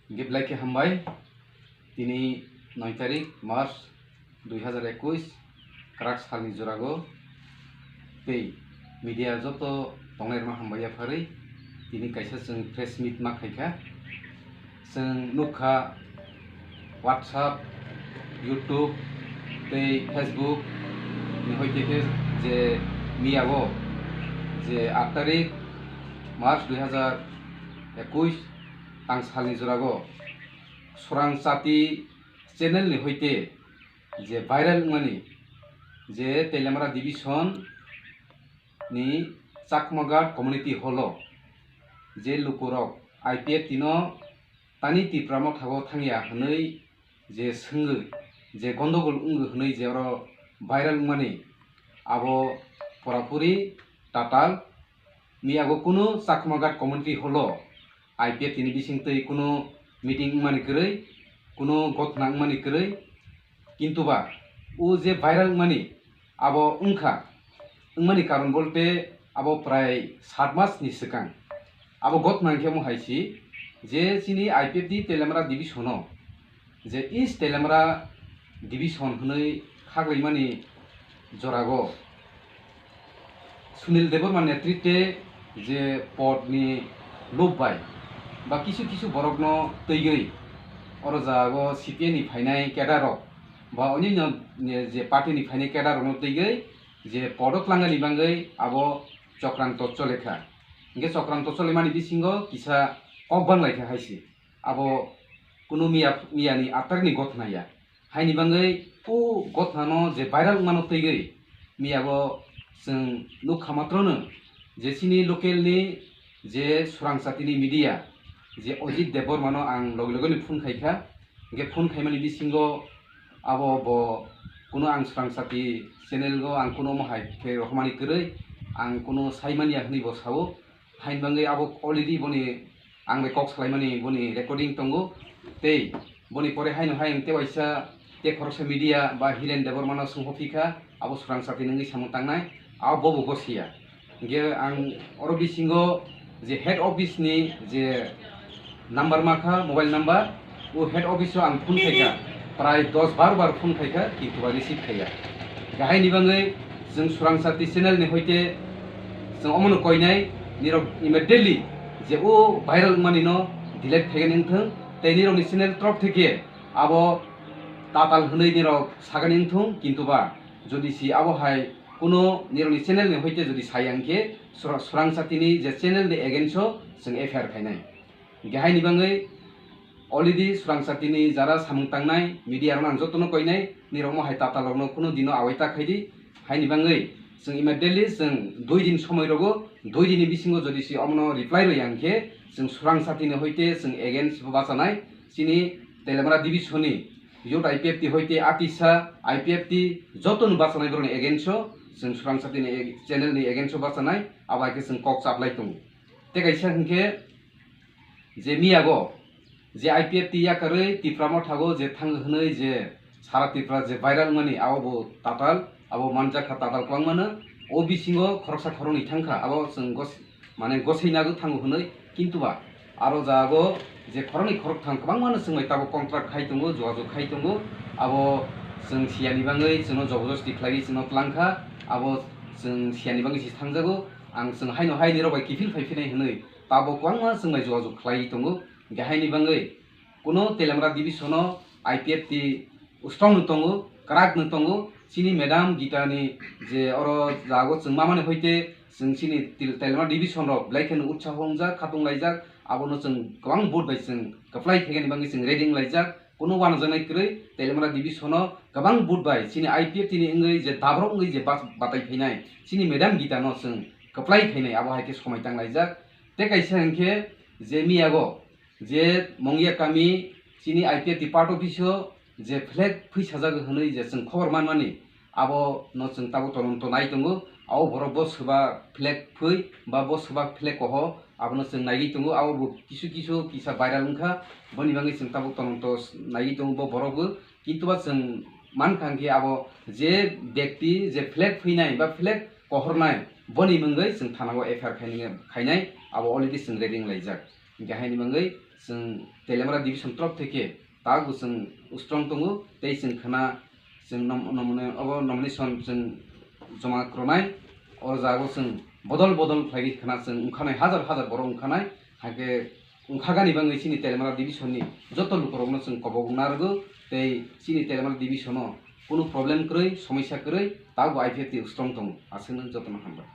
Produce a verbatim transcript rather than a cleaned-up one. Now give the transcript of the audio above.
Hingke belai khe hambai, tini noi tarik March dui hazar ekush, kwrak salni jorago tei media joto tongnai rokno hambai yapharwi tini kaisa chwng press meet ma khaikha. Chwng nukha WhatsApp, YouTube tei Facebook ni hoite khe je miyago je aat tarik March dui hazar ekush tang salni jorago Swrang Chati channel ni hoite je viral wngmani je Teliamura division ni Chakmaghat community hall o je lukurok I P F T no tani Tipra mothago thangya hwnwi je swngwi, je gondogol wngwi hwnwi je oro viral wngmani, abo purapuri tatal. Miyago kunu Chakmaghat community hall o I P F T ni bisingtwi kunu meeting wngmani kwrwi, kunu gothna wngmani kwrwi, kintu ba o je viral wngmani abo wngkha, wngmani karon bolte abo prai sat mas ni swkang. Abo gothna hwnkhe omo hai si je chini I P F T Teliamura division o je East Teliamura division hwnwi khaklaimani jorago Sunil Debbarma netrite je pod ni lob bai ba kisu kisu borokno twiwi oro jago C P I ni phainai cadre rok ba onyaino je party ni phainai cadre rokno twiwi je pod o twlangani bagwi abo chokranto chole kha. Hingke chokranto cholemani bisingo kisa kok bang lai kha hai se. Abo kunu miya, miyani aat tarik ni gothna ya. Haini bagwi o gothna no je viral wngmano twiwi miyago chwng nukha matrono je chini local ni je Swrang Chati ni media je Ajit Debbarma no ang logi logi ni phone khaikha. Hingke phone khaimani bisingo abo bo kunu ang Swrang Chati channel o ang kunu omo hai khe rohormani kwrwi, ang kunu saimanya hwnwi bo sao. Haini bagwi abo already boni ang bai kok salaimani boni recording tongo. Tei boni pore haino hai ang tewaisa te khoroksa media ba Hiren Debbarma no swnghorphi kha, abo Swrang Chati ni wngwi samung tangnai, abo bobo gosiya. Hingke ang oro bisingo je head office ni je number ma kha, mobile number, o head office o ang phone khaikha, prai dos bar bar phone khaikha, kintu ba receive khaiya. Hingke haini bagwi chwng Swrang Chati channel ni hoite chwng omono koinai, nirok immediately je o viral wngmani no delete khaigani wngthwng, tei nirokni channel torop theke abo tatal hwnwi nirok sagani wngthwng, kintu ba jodi si abo hai kuno nirokni channel ni hoite jodi saya hwnkhe Sura-, Swrang Chati ni je channel ni against o chwng F I R khainai. Hingke haini bagwi already Swrang Chati ni jara samung tangnai media rok ang jotono koinai, nirok omo hai tatal rokno kuno dino awai ta khaidi. Haini bagwi chwng immediately chwng dui din somoi rogo, dui din ni bisingo jodi si omono reply rwya hwnkhe chwng Swrang Chati ni hoite chwng against bo bachanai, chini Teliamura division ni youth I P F T hoite atisa I P F T joto no bachanai borok ni against o, chwng Swrang Chati ni ag-, channel ni against o bachanai, abo hai khe chwng kok chaplai tongo. Tei kaisa hwnkhe je miyago je I P F T yakarwi Tipra mothago je thang hwnwi je sara Tipra je viral wngmani abo bo tatal, abo manjak kha tatal kwbangmano. O bisingo khoroksa khoroknwi thang kha, abo chwng gos-, mane gosai nagwi thango hwnwi, kintu ba aro jago je khoroknwi khoroktham kwbangmano chwng bai tabuk contract khai tongo, jogajog khai tongo, abo chwng siyani bagwi chwngno jobojosti khlaiwi chwngno tlang kha, abo chwng siyani bagwi se thangjago. Ang chwng haino hai nirok bai kiphil phai phinai hwnwi tabuk kwbangma chwng bai jogajog khlaiwi tongo. Hingke haini bagwi kuno Teliamura division o I P F T strong no tongo, kwrak no tongo. Chini madam Gita ni je oro jago chwng mamani hoite chwng chini Tel-, Teliamura division rok belai kheno utsaho wngjak, khatung laijak, abono chwng kwbang vote bai chwng kwplai khaigani bagwi chwng ready wng laijak. Kuno uanajaknai kwrwi Teliamura division o kwbang vote bai chini I P F T ni wngwi je dabrok wngwi je bas-, batai phainai chini madam Gita no chwng kwplai khainai, abo hai khe somai tang laijak. Tei kaisa hwnkhe je miyago je Mongya kami chini I P F T part office o je flag phui sajak hwnwi je chwng khobor manmani, abo no chwng tabuk todonto nai tongo. Abo borok bo swba flag phui ba bo swba flag koho, abono chwng naigwi tongo. Abo bo kisu kisu kisa viral wngkha, boni bagwi chwng tabuk todonto naigwi tongo bo borok bo. Kintu ba chwng mankha hwnkhe abo je bekti je flag phuinai ba flag kohornai, boni mungwi chwng thana o F I R khainai, khainai, abo already chwng ready wng laijak. Hingke haini bagwi Chwng Teliamura division torof theke tago chwng strong tongo, tei chwng khna chwng nom-, nomine-, obo nomination chwng joma kronai. O jago chwng bodol bodol khlaiwi khna chwng wngkhanai, hajar hajar borok wngkhanai. Hakhe wngkhagani bagwi chini Teliamura division ni joto lukurokno chwng kobok narwgo, tei chini Teliamura division o kunu problem kwrwi, somosya kwrwi, tago I P F T strong tongo. Aswkno jotono hambai.